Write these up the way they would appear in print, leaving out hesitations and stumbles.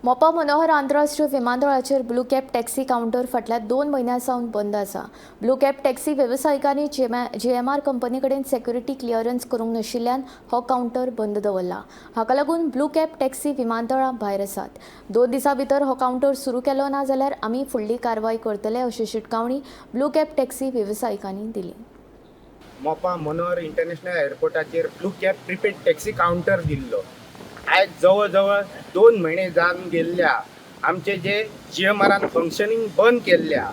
मोपा मनोहर आंतरराष्ट्रीय विमानतळाचेर blue cab taxi counter फाटल्या 2 म्हयन्यां सावन बंद आसा. ब्लू कॅब टॅक्सी वेवसायिकांनी जीएमआर कंपनी कडेन सेक्युरिटी क्लिअरन्स करूंक नाशिल्ल्यान हो कावंटर बंद दवरला. हाका लागून ब्लू कॅब टॅक्सी विमानतळा भायर आसात. 2 दिसां भितर हो कावंटर सुरू केलो ना जाल्यार आमी फुडली कारवाय करतले अशी शिटकावणी ब्लू कॅब टॅक्सी वेवसायिकांनी दिली. मोपा मनोहर इंटरनॅशनल एअरपोर्टाचेर blue cab prepaid taxi counter दिल्लो. आयज जवळ जवळ 2 म्हयने जावन गेल्ल्या आमचे जे जीएमआरान फंक्शनींग बंद केल्ल्या.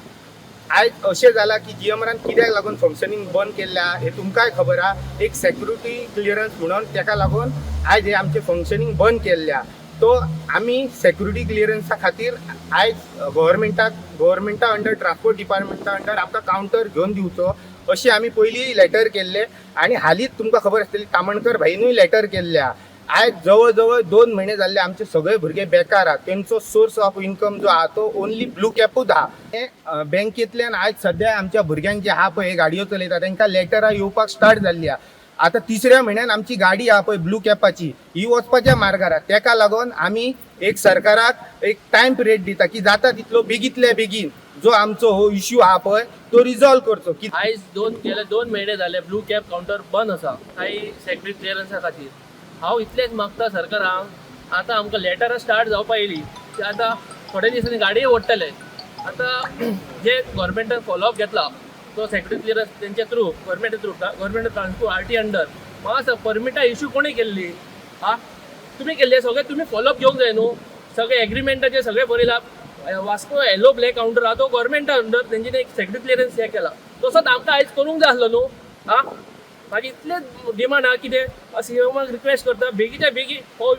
आयज अशें जालां की जीएमआरान कित्याक लागून फंक्शनींग बंद केल्ल्या हें तुमकांय खबर आहा. एक सेक्युरिटी क्लियरन्स म्हणून तेका लागून आयज हें आमचें फंक्शनींग बंद केल्ल्या. तो आमी सेक्युरिटी क्लियरन्सा खातीर आयज गव्हर्मेंटा अंडर, ट्रान्सपोर्ट डिपार्टमेंटा अंडर आमकां कावंटर घेवन दिवचो अशी आमी पयलीं लेटर केल्ले आनी हालींच तुमकां खबर आसतली, तामणकर भाईनूय लेटर केल्ल्या. आयज जवळ जवळ 2 म्हयने जाल्ले, आमचे सगळे भुरगे बेकार आहा. तेंचो सोर्स ऑफ इन्कम जो आहा तो ओनली ब्लू कॅपूच आहा. हे बँकेंतल्यान आयज सद्या आमच्या भुरग्यांक जे आहा पळय, गाडयो चलयता, तांकां लेटरां येवपाक स्टार्ट जाल्ली आहा. आतां तिसऱ्या म्हयन्यान आमची गाडी आहा पळय ब्लू कॅपाची, ही वचपाच्या मार्गार आहा. तेका लागून आमी एक सरकाराक एक टायम पिरियड दिता की जाता तितलो बेगींतल्या बेगीन जो आमचो हो इश्यू आहा पळय तो रिजॉल्व करचो की आयज दोन गेले 2 म्हयने जाले ब्लू कॅब कावंटर बंद आसा काही सेक्युरिटी क्लियरन्सा खातीर. हांव इतलेंच मागता सरकाराक, आतां आमकां लेटरां स्टार्ट जावपा येयली की आतां थोड्या दिसांनी गाडये ओडटले. आतां जे गव्हर्मेंटान फॉलोअप घेतला तो सेक्युरिटी क्लियरन्स तेंच्या through, गव्हर्मेंटा through, government transport RT under. म्हाका सांग, परमिटां इश्यू कोणी केल्ली? हा, तुमी केल्ले सगळे, तुमी फॉलोअप घेवंक जाय न्हू. सगळे एग्रीमेंटाचे सगळे बरयला. वास्को येलो ब्लॅक कावंटर आहा तो गव्हर्मेंटा अंडर, तेंच्यानी एक सेक्युरिटी क्लियरन्स हे केला, तसोच आमकां आयज करूंक जाय आसलो न्हू. हा, म्हाजी इतलेच डिमांड आहा. कितें सीएमाक रिक्वेस्ट करता, बेगीच्या बेगीन हो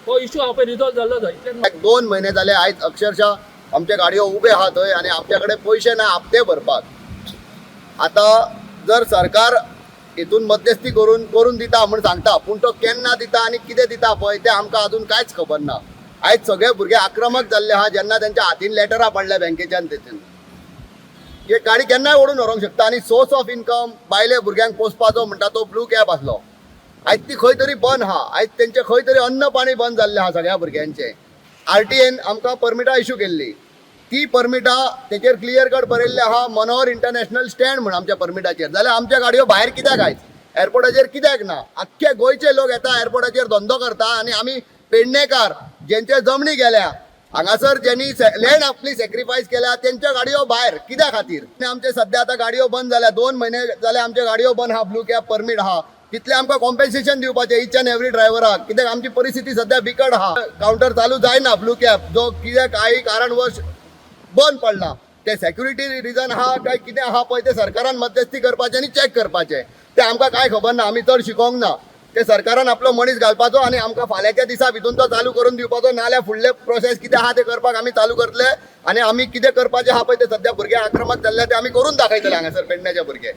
हो इशू आहा पळय रिजॉल्व जाल्लो जाय, इतलेंच. 2 म्हयने जाले, आयज अक्षरशः आमच्या गाडयो उबे आहा थंय आनी आमच्या कडेन पयशे ना हप्ते भरपाक. आतां जर सरकार हितून मध्यस्थी करून करून दिता म्हूण सांगता, पूण तो केन्ना दिता आनी कितें दिता पळय तें आमकां आजून कांयच खबर ना. आयज सगळे भुरगे आक्रमक जाल्ले आहा, जेन्ना तेंच्या हातीन लेटरां पडल्या बँकेच्यान तेतून की गाडी केन्नाय ओडून व्हरूंक शकता. आनी सोर्स ऑफ इन्कम बायले भुरग्यांक पोसपाचो म्हणटा तो ब्लू कॅब आसलो, आयज ती खंय तरी बंद आहा. आयज तेंचें खंय तरी अन्न पाणी बंद जाल्लें आहा सगळ्या भुरग्यांचें. आरटीएन आमकां परमिटां इशू केल्ली, ती परमिटां तेचेर क्लियर कट बरयल्लें आहा मनोहर इंटरनॅशनल स्टँड म्हूण आमच्या परमिटाचेर. जाल्यार आमच्या गाडयो भायर कित्याक आयज एअरपोर्टाचेर कित्याक ना? आख्खे गोंयचे लोक येता, एअरपोर्टाचेर धंदो करता आनी आमी पेडणेकार जेंचे जमनी गेल्या हांगासर, ज्यांनी लँड आपली सॅक्रिफायस केल्या, तेंच्यो गाडयो भायर कित्या खातीर? आनी आमचे सद्या आतां गाडयो बंद जाल्या, 2 म्हयने जाले आमच्यो गाडयो बंद आहा, ब्लू कॅब परमीट आहा. तितलें आमकां कॉम्पेन्सेशन दिवपाचें इच अँड एवरी ड्रायव्हराक, कित्याक आमची परिस्थिती सद्या बिकट आहा. कावंटर चालू जायना ब्लू कॅब जो कित्याक काही कारणवश बंद पडला, ते सेक्युरिटी रिजन आहा काय कितें आहा पळय ते सरकारान मध्यस्थी करपाचें आनी चॅक करपाचें. तें आमकां कांय खबर ना, आमी चड शिकोंक ना. ते सरकारान आपलो मनीस घालपाचो आनी आमकां फाल्यांच्या दिसा भितून तो चालू करून दिवपाचो, नाल्यार फुडले प्रोसेस कितें आहा ते करपाक आमी चालू करतले. आनी आमी कितें करपाचें आहा पळय ते सद्या भुरगे आक्रमक जाल्ले ते आमी करून दाखयतले हांगासर पेडण्याचे भुरगे.